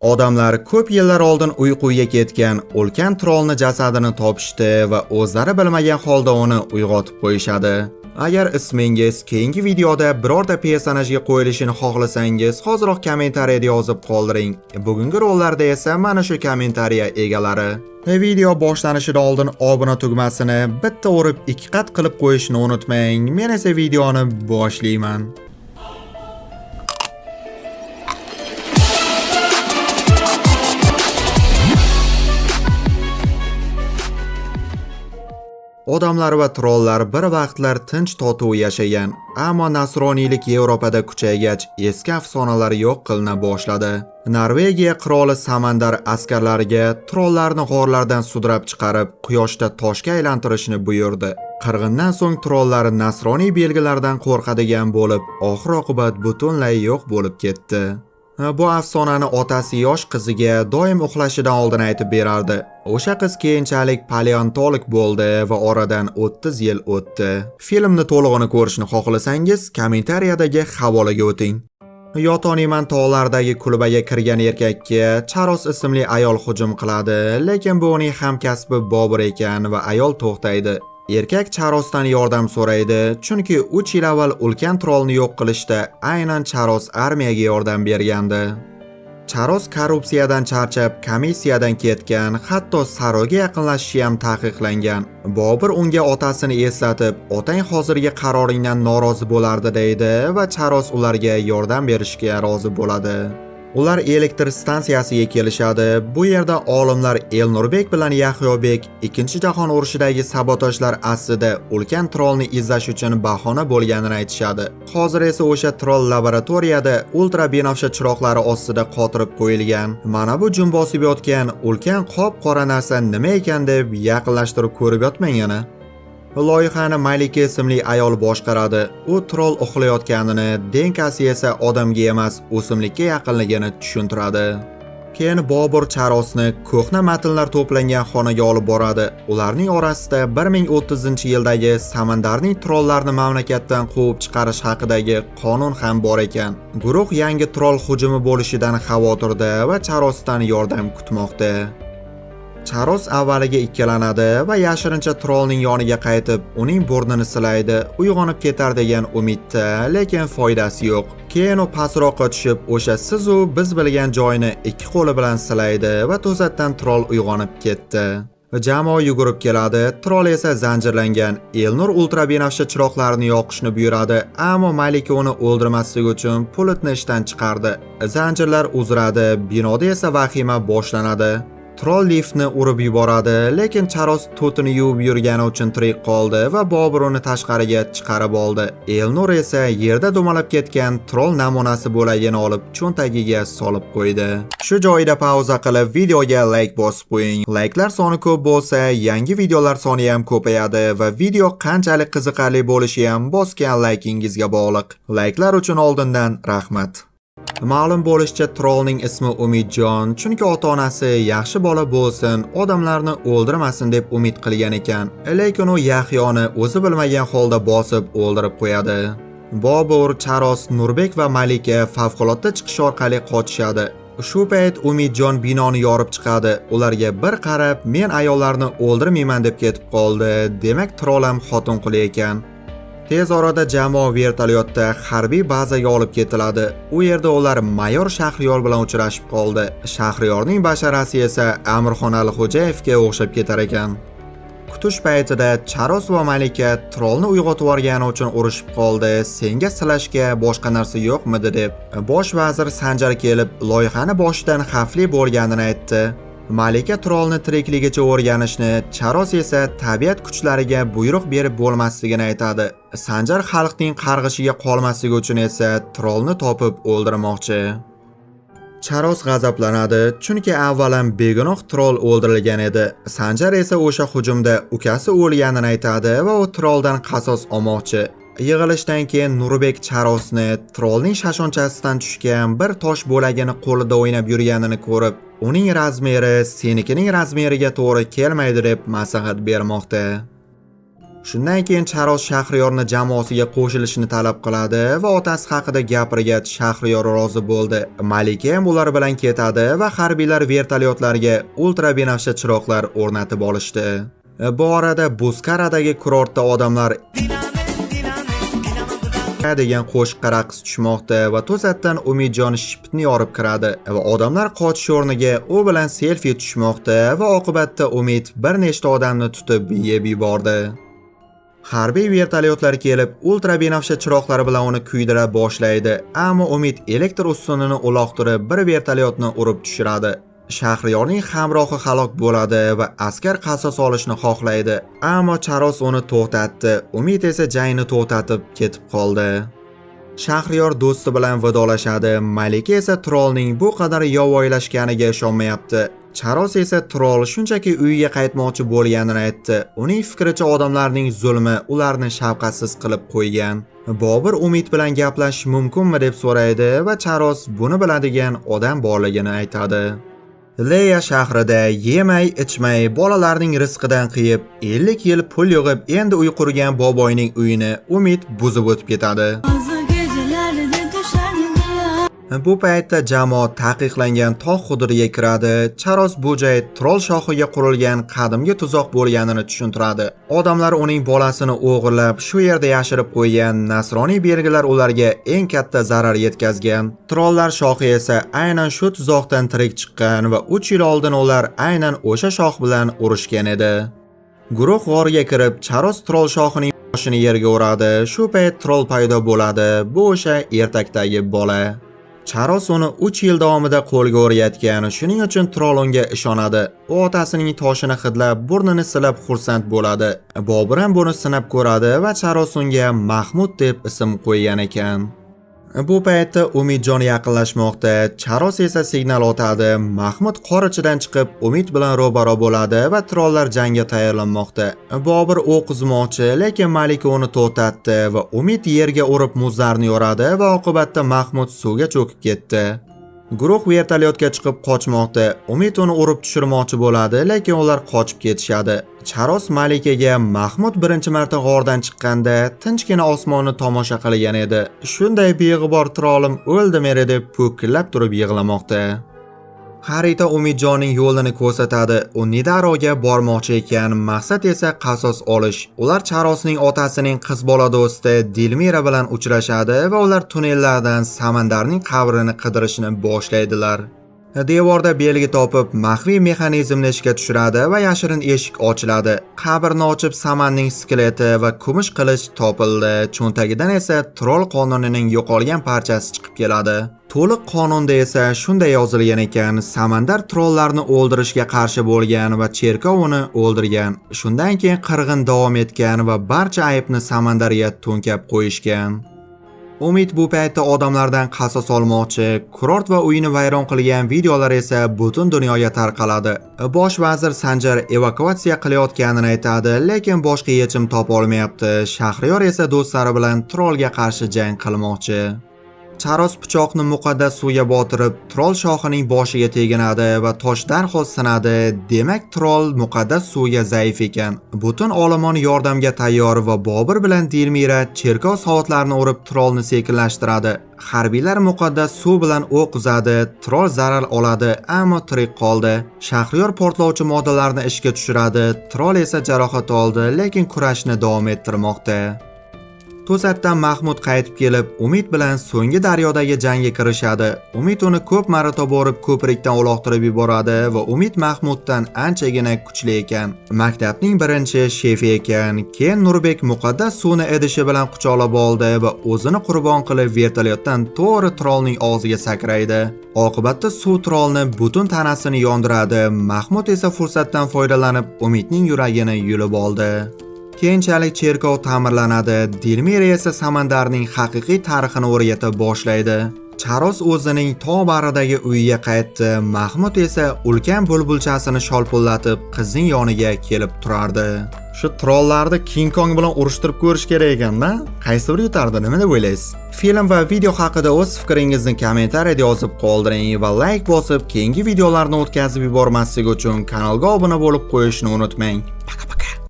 Odamlar ko'p yillar oldin uyquga ketgan ulkan trollni jasadini topishdi va o'zlari bilmagan holda uni uyg'otib qo'yishadi. Agar ismingiz keyingi videoda birorta personajga qo'yilishini xohlasangiz, hoziroq kommentariyada yozib qoldiring. Bugungi rollarda esa mana shu kommentariya egalari. Video boshlanishidan oldin obuna tugmasini bitta urib ikki qat qilib qo'yishni unutmang. Men esa videoni boshlayman. Odamlar va trollar bir vaqtlar tinch totuv yashagan, ammo nasroniylik Yevropada kuchaygach, eski afsonalar yo'q qilina boshladi. Norvegiya qiroli Samandar askarlariga trollarni g'orlardan sudrab chiqarib, quyoshda toshga aylantirishni buyurdi. Qirg'indan so'ng trollar nasroniy belgilardan qo'rqadigan bo'lib, oxir-oqibat butunlay yo'q bo'lib ketdi. Bu afsonani otasi yosh qiziga doim uxlashidan oldin aytib berardi. O'sha qiz keyinchalik paleontolog bo'ldi va oradan 30 yil o'tdi. Filmni to'lig'ini ko'rishni xohlasangiz, kommentariyadagi havolaga o'ting. Yotoniman tog'laridagi kulbaga kirgan erkakka Charos ismli ayol hujum qiladi, lekin bu uning hamkasbi Bobur ekan va ayol to'xtaydi. Erkak Charosdan yordam so'raydi, chunki 3 yil avval ulkan trollni yo'q qilishda aynan Charos armiyaga yordam bergandi. Charos korrupsiyadan charchab komissiyadan ketgan, hatto saroyga yaqinlashishi ham taqiqlangan. Bobur unga otasini eslatib, otang hozirgi qaroringdan norozi bo'lardi deydi va Charos ularga yordam berishga rozi bo'ladi. Ular elektr stansiyasiga kelishadi. Bu yerda olimlar Elnurbek bilan Yahyobek Ikkinchi jahon urushidagi sabotajlar aslida ulkan trollni izlash uchun bahona bo'lganini aytishadi. Hozir esa o'sha troll laboratoriyada ultra binafsha chiroqlari ostida qotirib qo'yilgan. Mana bu jim bosib yotgan ulkan qop-qora narsa nima ekan deb yaqinlashtirib ko'rib yotmang yana. Loyihani Malika ismli ayol boshqaradi. U troll uxlayotganini, DNKsi esa odamga emas, o'simlikka yaqinligini tushuntiradi. Keyin Bobur Charosni ko'hna matnlar to'plangan xonaga olib boradi. Ularning orasida 1030-yildagi Samandarning trollarni mamlakatdan quvib chiqarish haqidagi qonun ham bor ekan. Guruh yangi troll hujumi bo'lishidan xavotirda va Charosdan yordam kutmoqda. Charos avvaliga ikkilanadi va yashirincha trollning yoniga qaytib, uning burnini silaydi, uyg'onib ketar degan umidda, lekin foydasi yo'q. Keyin u pastroqqa tushib, o'sha siz u biz bilgan joyini ikki qo'li bilan silaydi va to'satdan troll uyg'onib ketdi. Jamoa yugurib keladi, troll esa zanjirlangan. Elnur ultrabinafsha chiroqlarini yoqishni buyuradi, ammo Malika uni o'ldirmaslik uchun pultni ishdan chiqardi. Zanjirlar uziladi, binoda esa vahima boshlanadi. Troll liftni urib yuboradi, lekin Charos to'tini yuvib yurgani uchun tirik qoldi va Bobur uni tashqariga chiqarib oldi. Elnur esa yerda dumalab ketgan troll namunasi bo'lagini olib cho'ntagiga solib qo'ydi. Shu joyda pauza qilib videoga like bosib qo'ying. Likelar soni ko'p bo'lsa, yangi videolar soni ham ko'payadi va video qanchalik qiziqarli bo'lishi ham bosgan likingizga bog'liq. Likelar uchun oldindan rahmat. Ma'lum bo'lishicha trollning ismi Umidjon, chunki ota-onasi yaxshi bola bo'lsin, odamlarni o'ldirmasin deb umid qilgan ekan. Lekin u Yahyoni o'zi bilmagan holda bosib o'ldirib qo'yadi. Bobur, Charos, Nurbek va Malika favqulodda chiqish orqali qochishadi. Shu payt Umidjon binoni yorib chiqadi. Ularga bir qarab, men ayollarni o'ldirmayman deb ketib qoldi. Demak, troll ham xotin quli ekan. Tez orada jamoa vertolyotda harbiy bazaga olib ketiladi. U yerda ular mayor Shahriyor bilan uchrashib qoldi. Shahriyorning basharasi esa Amirxon Alixo'jayevga o'xshab ketar ekan. Kutish paytida Charos va Malika trollni uyg'otib yuborgani uchun urushib qoldi. Senga silashga boshqa narsa yo'qmidi deb. Bosh vazir Sanjar kelib, loyihani boshidan xavfli bo'lganini aytdi. Malika trollni tirikligicha o'rganishni, Charos esa tabiat kuchlariga buyruq berib bo'lmasligini aytadi. Sanjar xalqning qarg'ishiga qolmasligi uchun esa trollni topib o'ldirmoqchi. Charos g'azablanadi, chunki avvalam begunoh troll o'ldirilgan edi. Sanjar esa o'sha hujumda ukasi o'lganini aytadi va u trolldan qasos olmoqchi. Yig'ilishdan keyin Nurbek Charosni trollning shashonchasidan tushgan bir tosh bo'lagini qo'lida o'ynab yurganini ko'rib, uning razmeri senikining razmeriga to'g'ri kelmaydi deb maslahat bermoqda. Shundan keyin Charos Shahriyorni jamoasiga qo'shilishini talab qiladi va otasi haqida gapirgach, Shahriyor rozi bo'ldi. Malika ham ular bilan ketadi va harbiylar vertolyotlarga ultrabinafsha chiroqlar o'rnatib olishdi. Bu orada Buskaradagi kurortda odamlar degan qo'shiqqa raqs tushmoqda va to'satdan Umidjon shipitni yorib kiradi va odamlar qochish o'rniga u bilan selfi tushmoqda va oqibatda Umid bir nechta odamni tutib yeb yubordi. Harbiy vertolyotlar kelib ultrabinafsha chiroqlari bilan uni kuydira boshlaydi, ammo Umid elektr ustunini uloqtirib bir vertolyotni urib tushiradi. Shahriyorning hamrohi halok bo'ladi va askar qasos olishni xohlaydi, ammo Charos uni to'xtatdi. Umid esa jangni to'xtatib ketib qoldi. Shahriyor do'sti bilan vidolashadi. Malika esa trollning bu qadar yovvoyilashganiga ishonmayapti. Charos esa troll shunchaki uyiga qaytmoqchi bo'lganini aytdi. Uning fikricha, odamlarning zulmi ularni shafqatsiz qilib qo'ygan. Bobur Umid bilan gaplashish mumkinmi deb so'raydi va Charos buni biladigan odam borligini aytadi. Leya shahrida yemay, ichmay, bolalarning rizqidan qiyib, 50 yil pul yig'ib endi uy qurgan boboyning uyini Umid buzib o'tib ketadi. Bazı gecelerde düşerdi ya. Bu paytda jamoa taqiqlangan tog' hududiga kiradi. Charos bu joy troll shoxiga qurilgan qadimgi tuzoq bo'lganini tushuntiradi. Odamlar uning bolasini o'g'irlab, shu yerda yashirib qo'ygan. Nasroniy belgilar ularga eng katta zarar yetkazgan. Trollar shoxi esa aynan shu tuzoqdan tirik chiqqan va 3 yil oldin ular aynan o'sha shox bilan urushgan edi. Guruh g'orga kirib, Charos troll shoxining boshini yerga uradi. Shu payt troll paydo bo'ladi. Bu o'sha ertakdagi bola. Charos uni 3 yil davomida qo'lga o'rgatgan, shuning uchun troll unga ishonadi. U otasining toshini hidlab, burnini silab xursand bo'ladi. Bobur ham buni sinab ko'radi va Charos unga Mahmud deb ism qo'ygan ekan. Bu paytda Umidjon yaqinlashmoqda. Charos esa signal otadi. Mahmud qor ichidan chiqib Umid bilan ro'baro bo'ladi va trollar jangga tayyorlanmoqda. Bobur o'q uzmoqchi, lekin Malika uni to'xtatdi va Umid yerga urib muzlarni yoradi va oqibatda Mahmud suvga cho'kib ketdi. Guruh vertolyotga chiqib qochmoqda. Umid uni urib tushirmoqchi bo'ladi, lekin ular qochib ketishadi. Charos Malikaga Mahmud birinchi marta g'ordan chiqqanda tinchgina osmonni tomosha qilgan edi. Shunday beg'ubor trolim o'ldi meri deb po'killab turib yig'lamoqda. Xarita Umidjonning yo'lini ko'rsatadi. U Nidaroga bormoqchi ekan, maqsad esa qasos olish. Ular Charosning otasining qiz bola do'sti Dilmira bilan uchrashadi va ular tunnellardan Samandarning qabrini qidirishni boshlaydilar. Devorda belgi topib, maxfiy mexanizmni ishga tushiradi va yashirin eshik ochiladi. Qabrni ochib, Samanning skeleti va kumush qilich topildi. Cho'ntagidan esa troll qonunining yo'qolgan parchasi chiqib keladi. To'liq qonunda esa shunday yozilgan ekan: Samandar trollarni o'ldirishga qarshi bo'lgan va cherkov uni o'ldirgan. Shundan keyin qirg'in davom etgan va barcha aybni Samandarga to'nkab qo'yishgan. Umid bu paytda odamlardan qasos olmoqchi. Kurort va uyini vayron qilgan videolar esa butun dunyoga tarqaladi. Bosh vazir Sanjar evakuatsiya qilayotganini aytadi, lekin boshqa yechim topa olmayapti. Shahriyor esa do'stlari bilan trollga qarshi jang qilmoqchi. Charos pichoqni muqaddas suvga botirib, troll shoxining boshiga teginadi va tosh darhol sinadi. Demak, troll muqaddas suvga zaif ekan. Butun olomon yordamga tayyor va Bobur bilan Dilmira cherkov soatlarini urib trollni sekinlashtiradi. Harbiylar muqaddas suv bilan o'q uzadi, troll zarar oladi, ammo tirik qoldi. Shahriyor portlovchi moddalarni ishga tushiradi, troll esa jarohat oldi, lekin kurashni davom ettirmoqda. To'satdan Mahmud qaytib kelib, Umid bilan so'nggi daryodagi jangga kirishadi. Umid uni ko'p marotaba urib ko'prikdan uloqtirib yuboradi va Umid Mahmuddan anchagina kuchli ekan. Maktabning birinchi shefi ekan. Keyin Nurbek muqaddas suvni idishi bilan quchoqlab oldi va o'zini qurbon qilib vertolyotdan to'g'ri trollning og'ziga sakraydi. Oqibatda suv trollni butun tanasini yondiradi. Mahmud esa fursatdan foydalanib Umidning yuragini yulib oldi. Keyinchalik cherkov ta'mirlanadi. Dilmira esa Samandarning haqiqiy tarixini o'rgata boshlaydi. Charos o'zining tog' bag'ridagi uyiga qaytdi. Mahmud esa ulkan bulbulchasini sholpullatib qizning yoniga kelib turardi. Shu trollarni King Kong bilan urushtirib ko'rish kerak ekanda. Qaysi biri yutardi, nima deb o'ylaysiz? Film va video haqida o'z fikringizni kommentariyada yozib qoldiring va layk bosib, keyingi videolarni o'tkazib yubormaslik uchun kanalga obuna bo'lib qo'yishni unutmang. Пока.